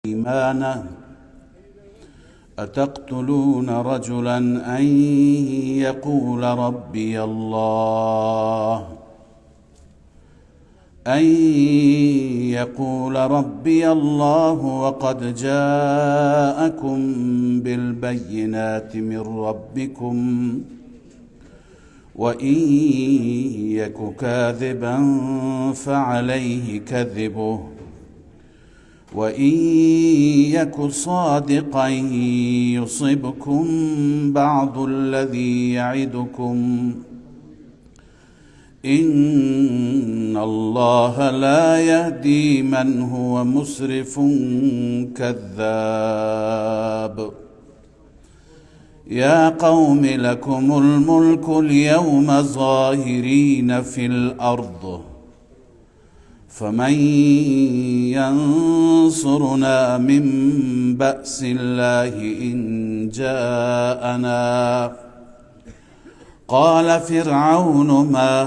إيمانه أتقتلون رجلا أن يقول ربي الله أن يقول ربي الله وقد جاءكم بالبينات من ربكم وإن يك كاذبا فعليه كذبه وإن يك صادقا يصبكم بعض الذي يعدكم إن الله لا يهدي من هو مسرف كذاب. يا قوم لكم الملك اليوم ظاهرين في الأرض فمن ينصرنا من بأس الله إن جاءنا؟ قال فرعون ما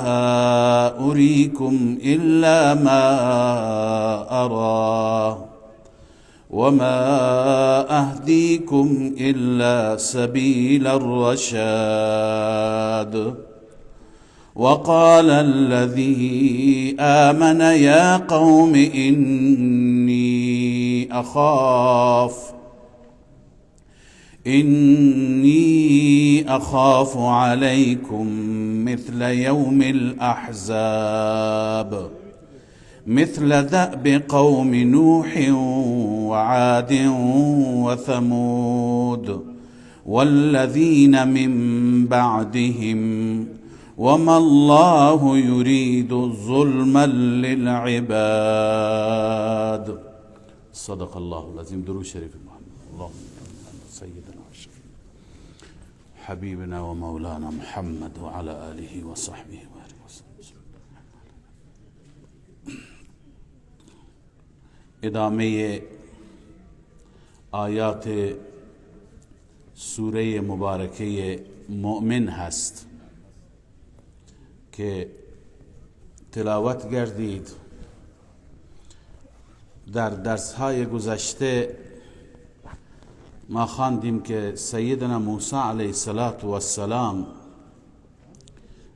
أريكم إلا ما أرى وما أهديكم إلا سبيل الرشاد. وقال الذي آمن يا قوم إني أخاف عليكم مثل يوم الأحزاب مثل دأب قوم نوح وعاد وثمود والذين من بعدهم وما الله يريد ظلما للعباد. صدق الله العظیم. درود شریف محمد. اللهم سيدنا حبيبنا ومولانا محمد وعلى آله وصحبه وسلم. ادامه آیات سوره مبارکه مؤمن هست که تلاوت گردید. در درس‌های گذشته ما خواندیم که سیدنا موسی علیه السلام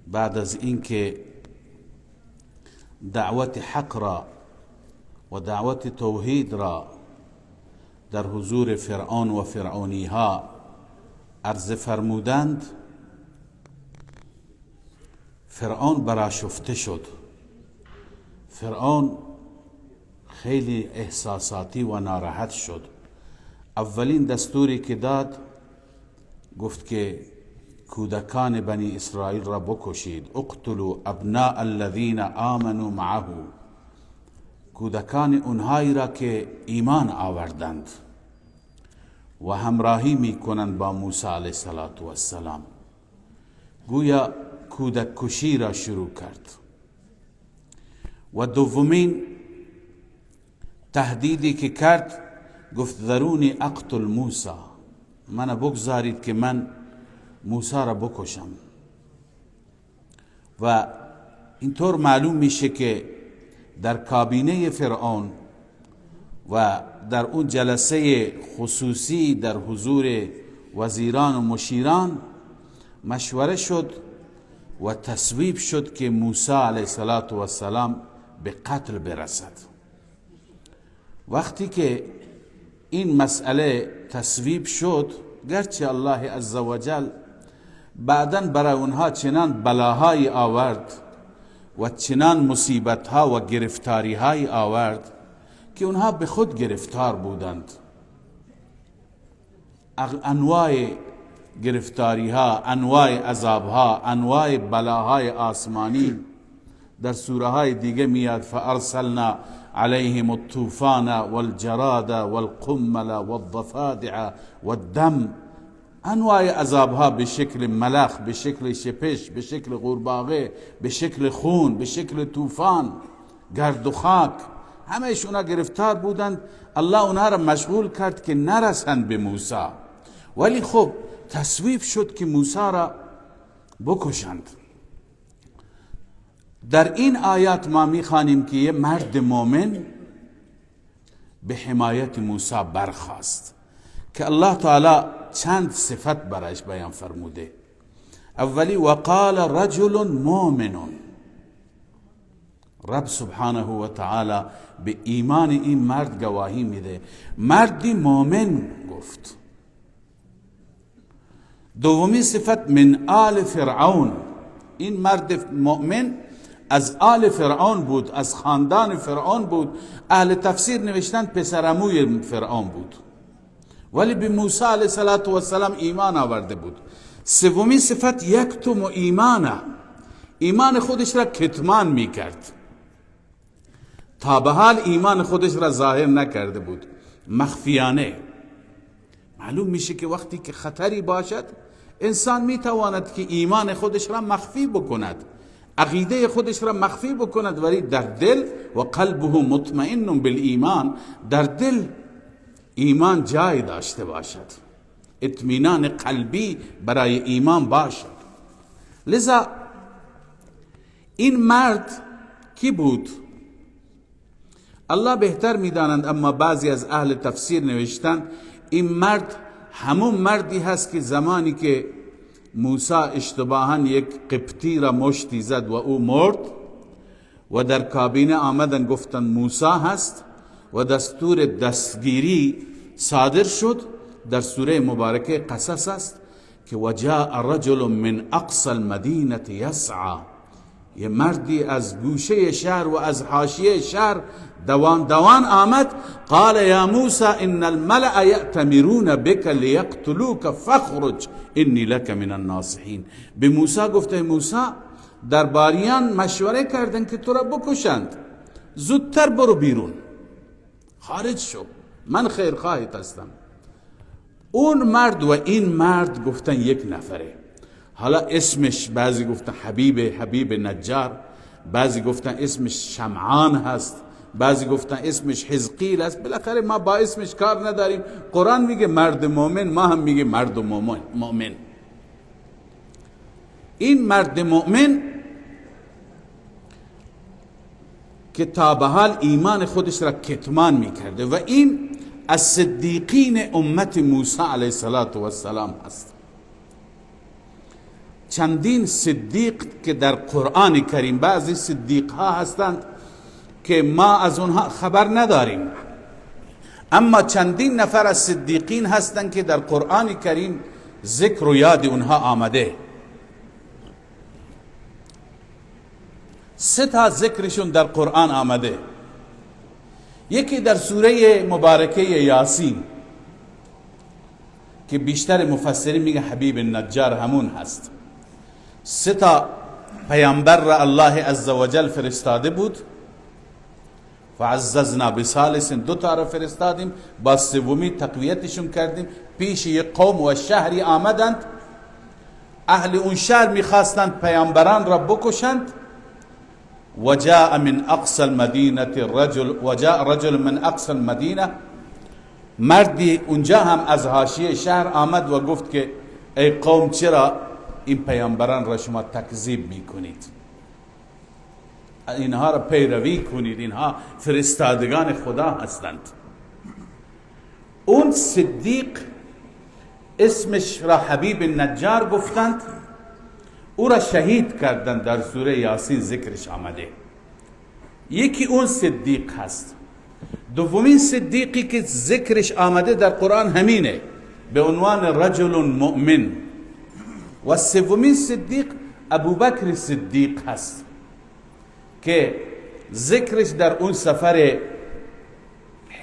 بعد از اینکه دعوت حق را و دعوت توحید را در حضور فرعون و فرعونی ها عرض فرمودند، فرعون برآشفته شد. فرعون خیلی احساساتی و ناراحت شد. اولین دستوری که داد گفت که کودکان بنی اسرائیل را بکشید. اقتلوا ابناء الذین آمنوا معه، کودکان اونهایی را که ایمان آوردند و همراهی میکنند با موسی علیه السلام. گویا کودک کشی را شروع کرد. و دومین تهدیدی که کرد گفت ذرونی اقتل موسی، من بگذارید که من موسی را بکشم. و اینطور معلوم میشه که در کابینه فرعون و در اون جلسه خصوصی در حضور وزیران و مشیران مشوره شد و تصویب شد که موسی علیه السلام به قتل برسد. وقتی که این مسئله تصویب شد، گرچه الله عزوجل بعداً برای اونها چنان بلاهای آورد و چنان مصیبتها و گرفتاریهای آورد که اونها به خود گرفتار بودند. انواع گرفتاریها، انواع عذابها، انواع بلاهای آسمانی در سوره های دیگه میاد. فارسلنا علیهم الطوفان والجراد والقمل والضفادع والدم. انواع عذابها به شکل ملخ، به شکل شپش، به شکل قورباغه، به شکل خون، به شکل طوفان، گرد و خاک، همه‌ش اونا گرفتار بودند. الله اونها را مشغول کرد که نرسند به موسی، ولی خب تصویب شد که موسی را بکشند. در این آیات ما میخوانیم که یه مرد مؤمن به حمایت موسی برخاست که الله تعالی چند صفت برایش بیان فرموده. اولی وقال رجل مؤمن. رب سبحانه و تعالی به ایمان این مرد گواهی میده. مردی مؤمن گفت. دومی صفت من آل فرعون. این مرد مؤمن از آل فرعون بود، از خاندان فرعون بود. اهل تفسیر نوشتن پسرعموی فرعون بود، ولی به موسی علیه السلام ایمان آورده بود. سومی صفت یکتم و ایمانه، ایمان خودش را کتمان میکرد، تا به حال ایمان خودش را ظاهر نکرده بود، مخفیانه. معلوم میشه که وقتی که خطری باشد انسان میتواند که ایمان خودش را مخفی بکند، عقیده خودش را مخفی بکند، ولی در دل و قلبه مطمئن بالایمان، در دل ایمان جای داشته باشد، اطمینان قلبی برای ایمان باشد. لذا این مرد کی بود؟ الله بهتر میدانند، اما بعضی از اهل تفسیر نوشتند این مرد همون مردی هست که زمانی که موسی اشتباهاً یک قبطی را مشتی زد و او مرد و در کابینه آمدن گفتن موسی هست و دستور دستگیری صادر شد. در سوره مبارکه قصص است که وجاء رجل من اقصى المدینه یسعی، یه مردی از گوشه شهر و از حاشیه شهر دوان دوان آمد. قال یا موسی ان الملأ یأتمرون بک لیقتلوک فاخرج انی لک من الناصحین. به موسی گفته موسی درباریان مشوره کردن که تو را بکشند، زودتر برو بیرون، خارج شو، من خیرخواهت هستم. اون مرد و این مرد گفتن یک نفره. حالا اسمش بعضی گفتن حبیب نجار، بعضی گفتن اسمش شمعان هست، بعضی گفتن اسمش حزقیل است. بالاخره ما با اسمش کار نداریم. قرآن میگه مرد مؤمن، ما هم میگه مرد مؤمن. این مرد مؤمن که تا به حال ایمان خودش را کتمان میکرده و این از صدیقین امت موسی علیه السلام هست. چندین صدیق که در قرآن کریم بعضی صدیق ها هستند که ما از اونها خبر نداریم، اما چندین نفر از صدیقین هستند که در قرآن کریم ذکر و یاد اونها آمده. سه تا ذکرشون در قرآن آمده. یکی در سوره مبارکه یاسین که بیشتر مفسرین میگه حبیب النجار همون هست. سه تا پیامبر را الله عزوجل فرستاده بود. فعززنا بثالث، دو تا را فرستادیم، با سومی تقویتشون کردیم. پیش یک قوم و شهری آمدند، اهل اون شهر میخواستند پیامبران را بکشند. وجاء من اقصى المدینه رجل، وجاء رجل من اقصى المدینه، مردی اونجا هم از حاشیه شهر آمد و گفت که ای قوم چرا این پیامبران را شما تکذیب میکنید؟ اینها را پیروی کنید، اینها فرستادگان خدا هستند. اون صدیق اسمش را حبیب النجار گفتند، او را شهید کردند، در سوره یاسین ذکرش آمده. یکی اون صدیق هست. دومین صدیقی که ذکرش آمده در قرآن همینه به عنوان رجل مؤمن. و سومین صدیق ابوبکر صدیق هست که ذکرش در اون سفر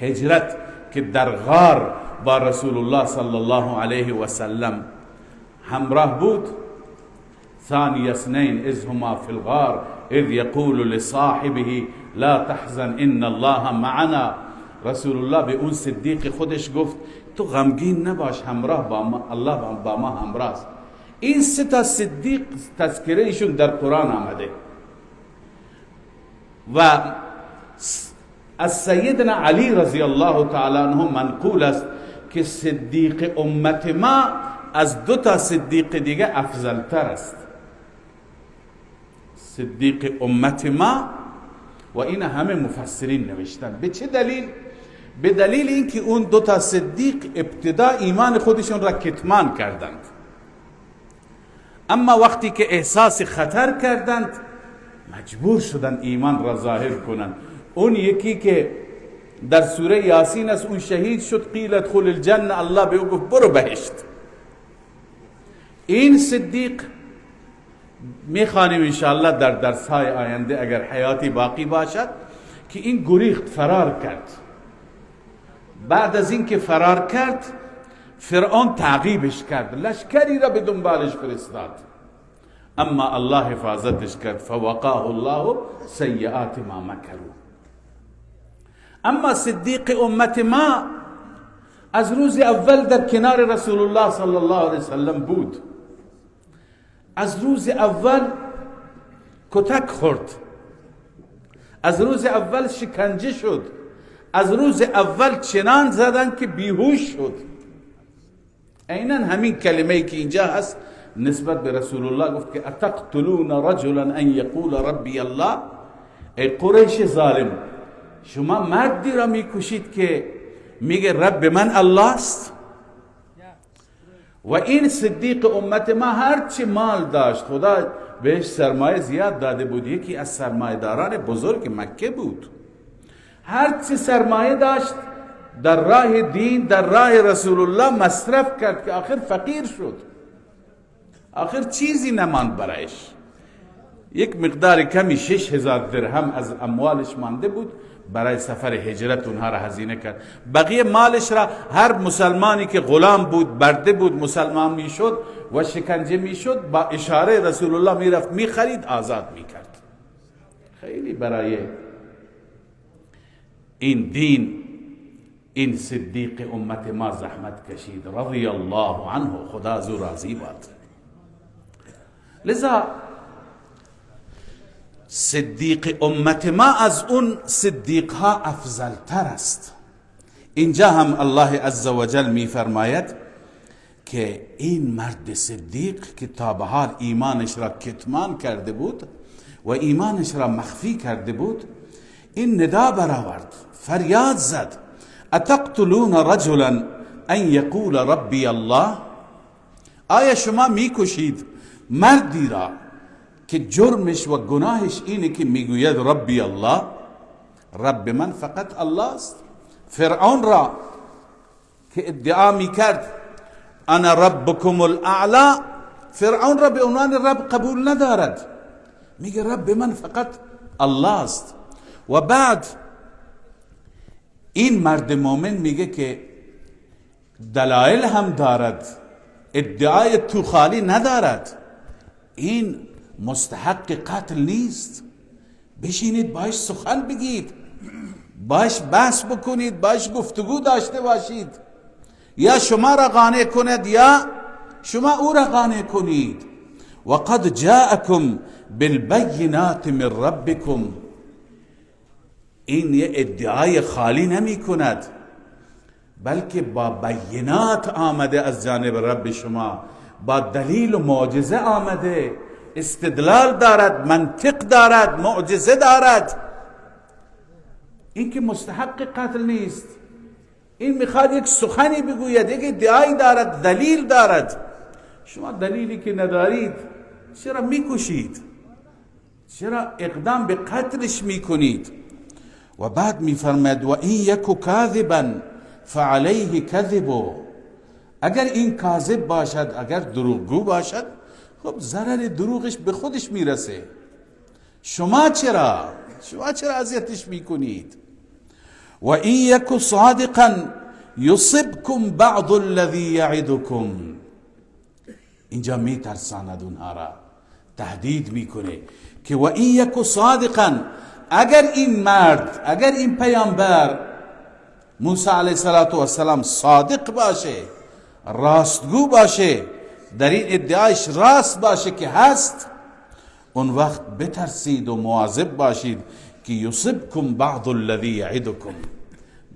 هجرت که در غار با رسول الله صلی الله علیه و سلم همراه بود. ثانی اثنین اذ هما فی الغار اذ یقول لصاحبه لا تحزن ان الله معنا. رسول الله به اون صدیق خودش گفت تو غمگین نباش، همراه با ما، الله با ما همراه است. این سه تا صدیق تذکره ایشون در قرآن آمده. و از سیدنا علی رضی الله تعالی عنه منقول است که صدیق امت ما از دو تا صدیق دیگه افضل تر است. صدیق امت ما، و این همه مفسرین نوشتن. به چه دلیل؟ به دلیل اینکه اون دو تا صدیق ابتدا ایمان خودشون را کتمان کردند، اما وقتی که احساس خطر کردند مجبور شدند ایمان را ظاهر کنند. اون یکی که در سوره یاسین است، اون شهید شد، قیل ادخل الجنه، الله به او گفت برو بهشت. این صدیق میخوانیم انشاءالله در درس های آینده اگر حیاتی باقی باشد، که این گریخت، فرار کرد. بعد از اینکه فرار کرد فرعون تعقیبش کرد، لشکری را به دنبالش فرستاد، اما الله حفاظتش کرد، فوقاه الله سیئات ما مکروا. اما صدیق امت ما از روز اول در کنار رسول الله صلی الله علیه وسلم بود، از روز اول کتک خورد، از روز اول شکنجه شد، از روز اول چنان زدن که بیهوش شد. عینا همین کلمه که اینجا هست نسبت به رسول الله گفت که اتقتلون رجلا ان یقول ربی الله. ای قریش ظالم، شما مردی را میکشید که میگه رب من الله است. و این صدیق امت ما هرچی مال داشت، خدا بهش سرمایه زیاد داده بود، یکی از سرمایه داران بزرگ مکه بود، هرچی سرمایه داشت در راه دین، در راه رسول الله مصرف کرد که آخر فقیر شد، آخر چیزی نماند برایش. یک مقدار کمی 6000 درهم از اموالش مانده بود، برای سفر هجرت اونها را هزینه کرد. بقیه مالش را هر مسلمانی که غلام بود، برده بود، مسلمان میشد و شکنجه میشد، با اشاره رسول الله میرفت میخرید، آزاد میکرد. خیلی برای این دین این صدیق امت ما زحمت کشید، رضی الله عنه، خدا از او راضی باد. لذا صدیق امت ما از اون صدیق ها افضل تر است. اینجا هم الله عزوجل می فرماید که این مرد صدیق که تا به حال ایمانش را کتمان کرده بود و ایمانش را مخفی کرده بود، این ندا برآورد، فریاد زد، اتقتلون رجلا ان یقول ربی الله. آیا شما میکشید مردی را که جرمش و گناهش اینه که میگوید ربی الله، رب من فقط الله است؟ فرعون را که ادعا میکرد انا ربکم الاعلی، فرعون را به عنوان رب قبول ندارد، میگه رب من فقط الله است. و بعد این مرد مؤمن میگه که دلایل هم دارد، ادعای تو خالی ندارد، این مستحق قتل نیست، بشینید باش سخن بگید، باش بحث بکنید، باش گفتگو داشته باشید، یا شما را قانع کند یا شما او را قانع کنید. و قد جاءکم بالبینات من ربکم. این یه ادعای خالی نمی کند، بلکه با بینات آمده از جانب رب شما، با دلیل و معجزه آمده، استدلال دارد، منطق دارد، معجزه دارد. این که مستحق قتل نیست، این میخواد یک سخنی بگوید، یک ادعایی دارد، دلیل دارد. شما دلیلی که ندارید چرا میکشید؟ چرا اقدام به قتلش میکنید؟ و بعد میفرماید و این یک کاذبا فعلیه کذبه. اگر این کاذب باشد، اگر دروغگو باشد، خب ضرر دروغش به خودش میرسه، شما چرا اذیتش میکنید؟ و این یک صادقا یصبکم بعض الذی یعدکم. اینجا میترساند اونها را، تهدید میکنه که و این یک صادقا، اگر این مرد، اگر این پیامبر موسی علیه السلام صادق باشه، راستگو باشه، در این ادعایش راست باشه که هست، اون وقت بترسید و مواظب باشید که یصبکم بعض الذی یعدکم،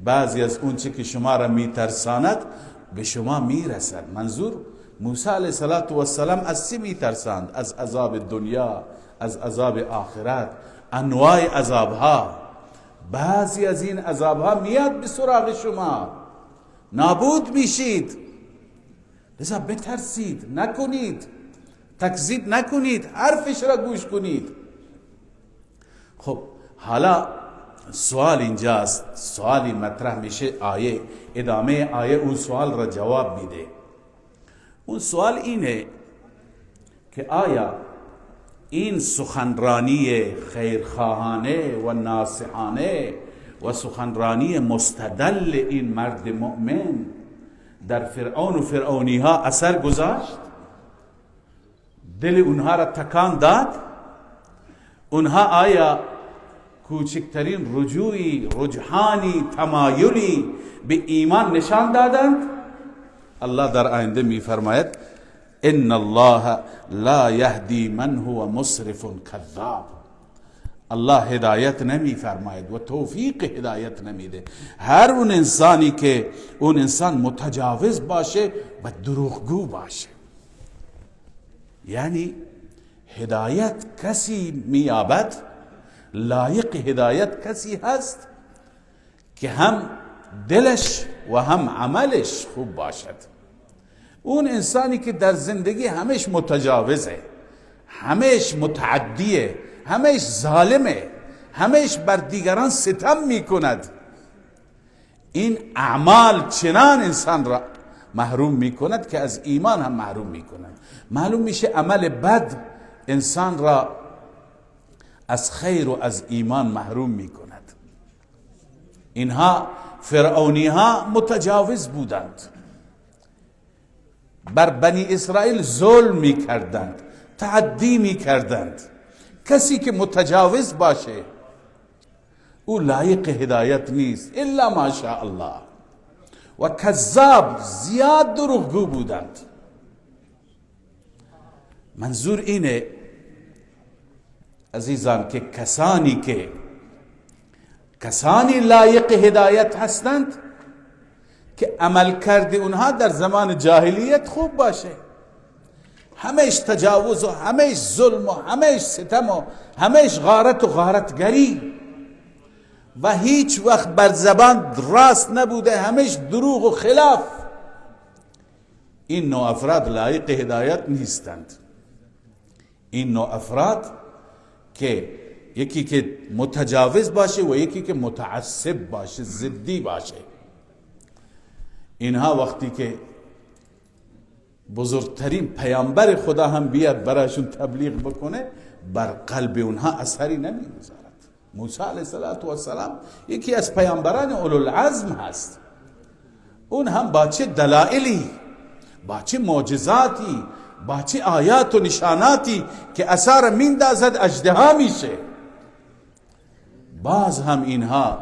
بعضی از اون چه که شما را میترساند به شما میرسد. منظور موسی علیه السلام از چی میترساند؟ از عذاب دنیا، از عذاب آخرت، انواع عذابها. بعضی از این عذاب ها میاد به سراغ شما، نابود میشید. لذا بترسید، نکنید، تکذیب نکنید، حرفش را گوش کنید. خب حالا سوال اینجاست، سوالی مطرح میشه، آیه ادامه آیه اون سوال را جواب میده. اون سوال اینه که آیا این سخنرانی خیرخواهانه و ناصحانه و سخنرانی مستدل این مرد مؤمن در فرعون و فرعونی ها اثر گذاشت؟ دل اونها را تکان داد؟ اونها آیا کوچکترین رجوعی، رجحانی، تمایلی به ایمان نشان دادند؟ الله در آینده میفرماید ان الله لا یهدی من هو مسرف کذاب. الله هدایت نمیفرماید و توفیق هدایت نمیده هر اون انسانی که اون انسان متجاوز باشه و دروغگو باشه. یعنی هدایت کسی میابد، لایق هدایت کسی هست که هم دلش و هم عملش خوب باشد. اون انسانی که در زندگی همش متجاوزه، همش متعدیه، همش ظالمه، همش بر دیگران ستم میکند، این اعمال چنان انسان را محروم میکند که از ایمان هم محروم میکند. معلوم میشه عمل بد انسان را از خیر و از ایمان محروم میکند. اینها فرعونی ها متجاوز بودند، بر بنی اسرائیل ظلم میکردند، تعدی میکردند. کسی که متجاوز باشه او لایق هدایت نیست الا ما شاء الله. و کذاب، زیاد دروغگو بودند. منظور اینه عزیزان که کسانی لایق هدایت هستند که عمل کرده اونها در زمان جاهلیت خوب باشه، همش تجاوز و همش ظلم و همش ستم و همش غارت و غارتگری و هیچ وقت بر زبان راست نبوده، همش دروغ و خلاف. این نوع افراد لایق هدایت نیستند. این نوع افراد که یکی که متجاوز باشه و یکی که متعصب باشه، ضدی باشه، اینها وقتی که بزرگترین پیامبر خدا هم بیاد براشون تبلیغ بکنه، بر قلب اونها اثری نمیگذارد. موسی علیه السلام یکی از پیامبران اولوالعزم هست، اون هم با چه دلائلی، با چه معجزاتی، با چه آیات و نشاناتی که اثر میندازد اژدها میشه. باز هم اینها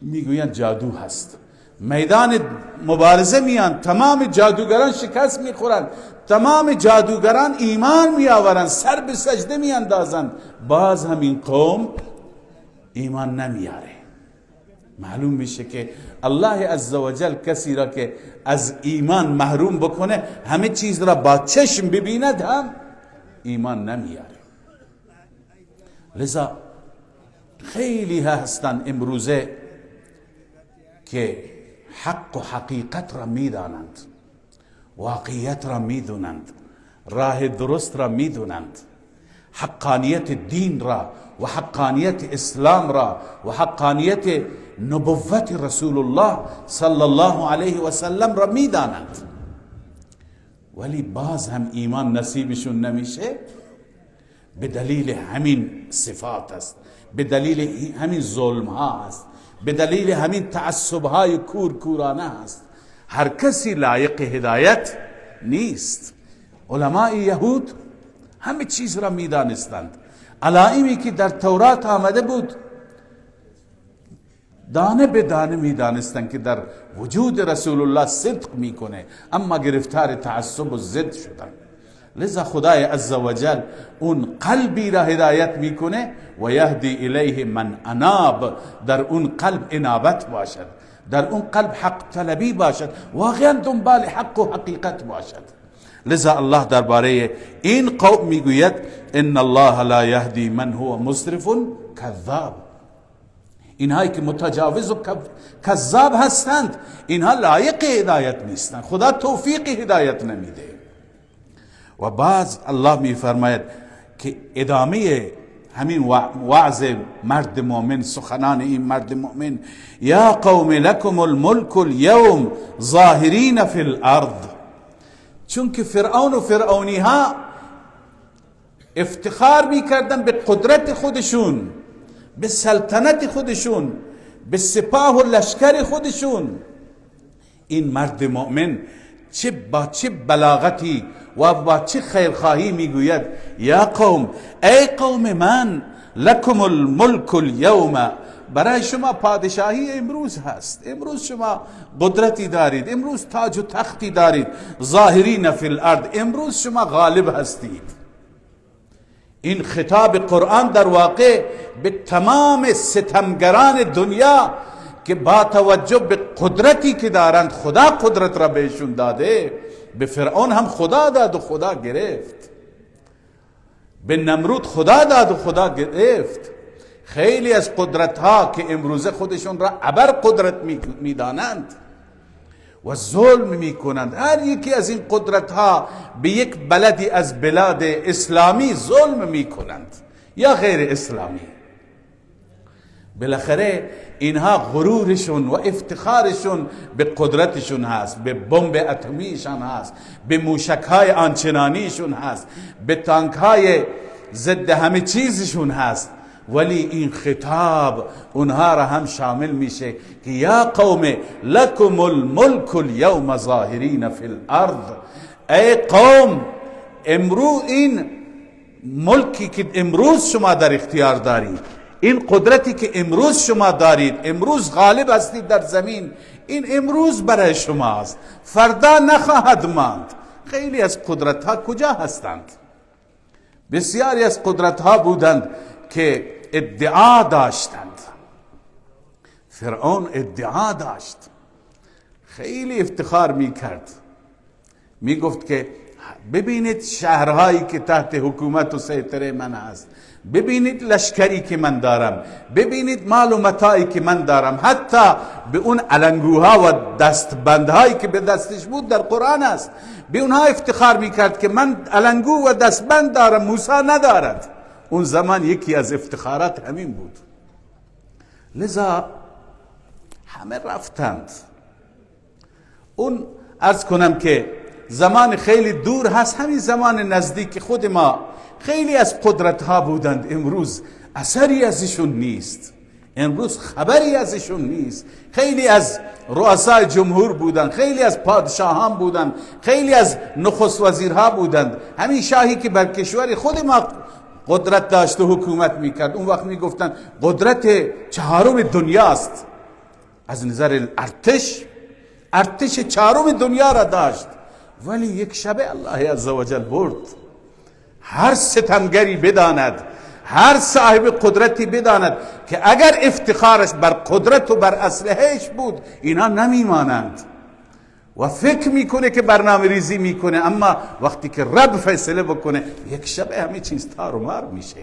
میگویند جادو هست. میدان مبارزه میان، تمام جادوگران شکست میخورند، تمام جادوگران ایمان میآورند، سر به سجده میاندازند، باز هم این قوم ایمان نمیاره. معلوم میشه که الله عزوجل کسی را که از ایمان محروم بکنه، همه چیز را با چشم ببیند هم ایمان نمیاره. لذا خیلی هستند امروزه که حق و حقیقت را میدانند، واقعیت را میدونند، راه درست را میدونند، حقانیت دین را و حقانیت اسلام را و حقانیت نبوت رسول الله صلی الله علیه و سلم را میدانند، ولی باز هم ایمان نصیبشون نمیشه. به دلیل همین صفات است، به دلیل همین ظلم ها است، به دلیل همین تعصب های کور کورانه است. هر کسی لایق هدایت نیست. علماء یهود همه چیز را میدانستند، علائمی که در تورات آمده بود دانه به دانه میدانستند که در وجود رسول الله صدق میکنه، اما گرفتار تعصب و ضد شدند. لذا خدای عزوجل اون قلبی را هدایت میکنه و یهدی الیه من اناب، در اون قلب انابت باشد، در اون قلب حق طلبی باشد، واقعا دنبال حق و حقیقت باشد. لذا الله درباره این قوم میگوید ان الله لا یهدی من هو مسرف کذاب. اینهایی که متجاوز و کذاب هستند، اینها لایق هدایت نیستند، خدا توفیق هدایت نمیده. و باز الله میفرماید که ادامه همین وعظ مرد مؤمن، سخنان این مرد مؤمن، یا قوم لکم الملک اليوم ظاهرین فی الارض. چون که فرعون و فرعونی ها افتخار میکردن به قدرت خودشون، به سلطنت خودشون، به سپاه و لشکر خودشون، این مرد مؤمن چه با چه بلاغتی و با چه خیرخواهی میگوید یا قوم، ای قوم من، لکم الملک اليوم، برای شما پادشاهی امروز هست، امروز شما قدرتی دارید، امروز تاج و تختی دارید، ظاهرین فی الارض، امروز شما غالب هستید. این خطاب قرآن در واقع به تمام ستمگران دنیا که با توجه به قدرتی که دارند، خدا قدرت را بهشون داده، به فرعون هم خدا داد و خدا گرفت، به نمرود خدا داد و خدا گرفت. خیلی از قدرت ها که امروزه خودشون را ابر قدرت میدانند و ظلم میکنند، هر یکی از این قدرت ها به یک بلدی از بلاد اسلامی ظلم میکنند یا غیر اسلامی. بالاخره اینها غرورشون و افتخارشون به قدرتشون هست، به بمب اتمیشان هست، به موشک‌های آنچنانیشون هست، به تانک‌های ضد همه چیزشون هست. ولی این خطاب اونها را هم شامل میشه که یا قوم لکم الملک اليوم ظاهرین فی الارض، ای قوم امروز این ملکی که امروز شما در اختیار دارید، این قدرتی که امروز شما دارید، امروز غالب هستید در زمین، این امروز برای شما است، فردا نخواهد ماند. خیلی از قدرت ها کجا هستند؟ بسیاری از قدرت ها بودند که ادعا داشتند. فرعون ادعا داشت، خیلی افتخار میکرد، میگفت که ببینید شهرهایی که تحت حکومت و سیطره من هست، ببینید لشکری که من دارم، ببینید مال و متاعی که من دارم، حتی به اون علنگوها و دستبندهایی که به دستش بود در قرآن است، به اونها افتخار میکرد که من علنگو و دستبند دارم، موسی ندارد. اون زمان یکی از افتخارات همین بود. لذا همه رفتند. اون عرض کنم که زمان خیلی دور هست، همین زمان نزدیک خود ما خیلی از قدرت ها بودند، امروز اثری ازشون نیست، امروز خبری ازشون نیست. خیلی از رؤسای جمهور بودند، خیلی از پادشاهان بودند، خیلی از نخست وزیرها بودند. همین شاهی که بر کشور خود ما قدرت داشت و حکومت میکرد، اون وقت میگفتند قدرت چهارم دنیاست، از نظر ارتش، ارتش چهارم دنیا را داشت. ولی یک شبه الله عزوجل برد. هر ستمگری بداند، هر صاحب قدرتی بداند که اگر افتخارش بر قدرت و بر اسلحهش بود، اینا نمیمانند و فکر میکنه که برنامه ریزی میکنه، اما وقتی که رب فیصله بکنه یک شب همه چیز تار و مار میشه.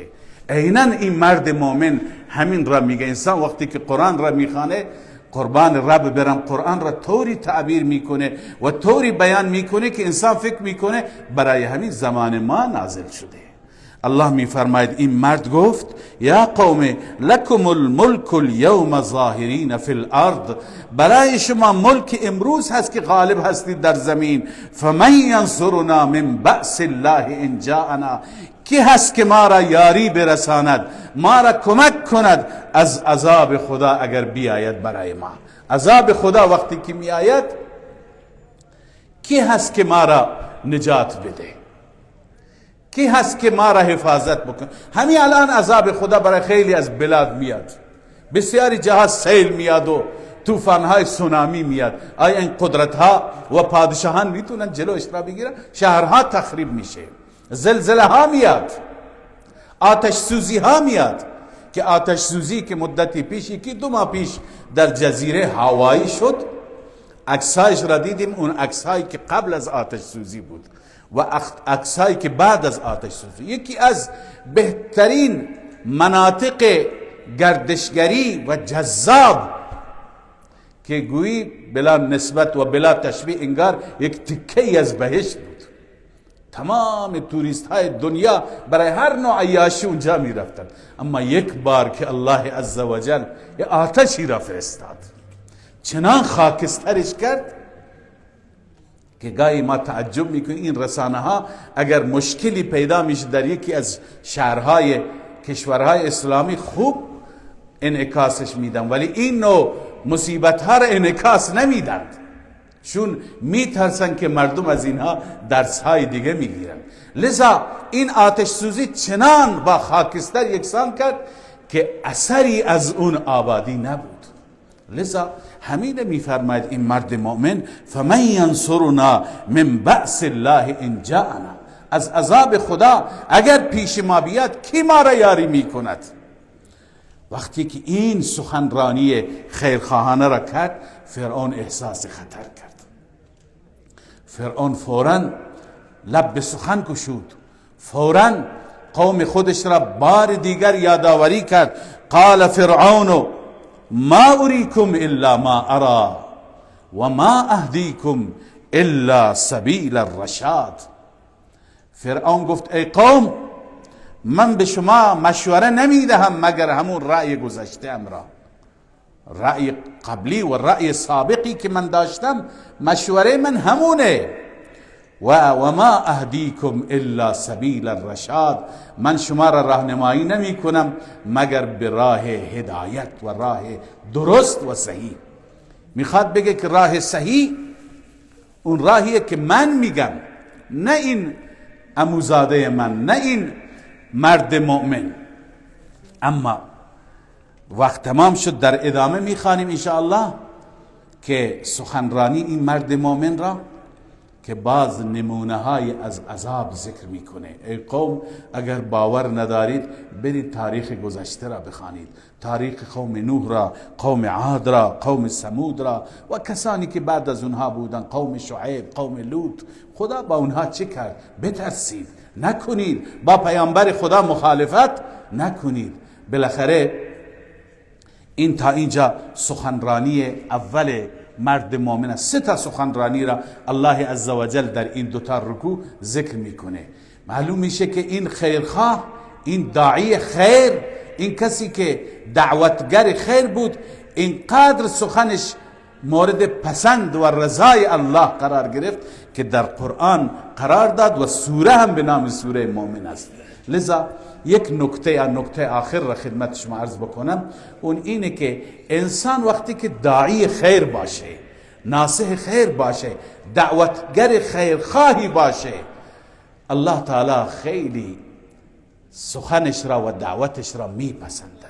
عینا این مرد مؤمن همین را میگه. انسان وقتی که قرآن را میخوانه، قربان رب برم، قرآن را طوری تعبیر میکنه و طوری بیان میکنه که انسان فکر میکنه برای همین زمان ما نازل شده. الله میفرماید این مرد گفت یا قوم لکم الملک اليوم ظاهرین فی الارض، برای شما ملک امروز هست که غالب هستید در زمین. فمن ینصرنا من بأس الله ان جاءنا، کی هست که ما را یاری برساند، ما را کمک کند از عذاب خدا اگر بیاید برای ما. عذاب خدا وقتی که میآید کی هست که ما را نجات بده، کی هست که ما را حفاظت بکنه؟ همین الان عذاب خدا برای خیلی از بلاد میاد، بسیاری جاها سیل میاد و طوفان‌های سونامی میاد. آیا این قدرت‌ها و پادشاهان میتونن جلوش را بگیرن؟ شهرها تخریب میشه، زلزله ها میاد، آتش سوزی ها میاد، که آتش سوزی که مدتی پیش، یکی دو ماه پیش در جزیره هاوایی شد، عکسایش را دیدیم. اون عکسایی که قبل از آتش سوزی بود و عکسایی که بعد از آتش سوزی، یکی از بهترین مناطق گردشگری و جذاب که گویی بلا نسبت و بلا تشبیه انگار یک تکه از بهشت بود. تمام توریست های دنیا برای هر نوع عیاشی اونجا می رفتن. اما یک بار که الله عزوجل آتشی را فرستاد، چنان خاکسترش کرد که گاهی ما تعجب میکنیم این رسانه ها اگر مشکلی پیدا میشه در یکی از شهرهای کشورهای اسلامی خوب انعکاسش میدن، ولی این نوع مصیبت ها را انعکاس نمیدند، چون میترسن که مردم از اینها درس های دیگه میگیرن. لذا این آتش سوزی چنان با خاکستر یکسان کرد که اثری از اون آبادی نبود. لذا همین میفرماید این مرد مؤمن فمن ینصرنا من بأس الله ان جاءنا، از عذاب خدا اگر پیش ما بیاد کی ما را یاری میکند؟ وقتی که این سخنرانی خیرخواهانه را کرد، فرعون احساس خطر کرد. فرعون فوراً لب به سخن گشود، فوراً قوم خودش را بار دیگر یادآوری کرد. قال فرعون ما اریکم الا ما ارا و ما اهدیکم الا سبیل الرشاد. فرعون گفت ای قوم، من به شما مشوره نمیدهم مگر همون رأی گذشته ام را، رأی قبلی و رأی سابقی که من داشتم، مشوره من همونه. و ما اهدیکم الا سبیل الرشاد، من شما را راهنمایی نمی کنم مگر به راه هدایت و راه درست و صحیح. میخواد بگه که راه صحیح اون راهیه که من میگم، نه این عموزاده من، نه این مرد مؤمن. اما وقت تمام شد، در ادامه میخوانیم انشاءالله که سخنرانی این مرد مؤمن را که باز نمونه های از عذاب ذکر میکنه. ای قوم اگر باور ندارید برید تاریخ گذشته را بخوانید، تاریخ قوم نوح را، قوم عاد را، قوم ثمود را و کسانی که بعد از اونها بودن، قوم شعیب، قوم لوط. خدا با اونها چه کرد؟ بترسید، نکنید با پیامبر خدا مخالفت نکنید. بالاخره این تا اینجا سخنرانی اول مرد مؤمن است. سه تا سخنرانی را الله عزوجل در این دوتا رکوع ذکر میکنه. معلوم میشه که این خیرخواه، این داعی خیر، این کسی که دعوتگر خیر بود، اینقدر سخنش مورد پسند و رضای الله قرار گرفت که در قرآن قرار داد و سوره هم به نام سوره مؤمن است. لذا یک نکته یا نکته آخر را خدمت شما عرض بکنم، اون اینه که انسان وقتی که داعی خیر باشه، ناصح خیر باشه، دعوتگر خیرخواهی باشه، الله تعالی خیلی سخنش را و دعوتش را میپسندد.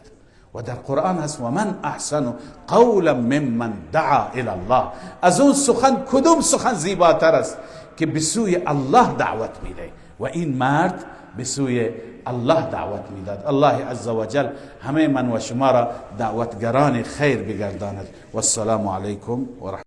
و در قرآن هست و من احسن قولا ممن دعا الی الله. از اون سخن کدوم سخن زیباتر است که به سوی الله دعوت میده؟ و این مرد به سوی الله دعوت میداد. الله عزوجل همه من و شما را دعوتگران خیر بگرداند. والسلام علیکم و رحمت.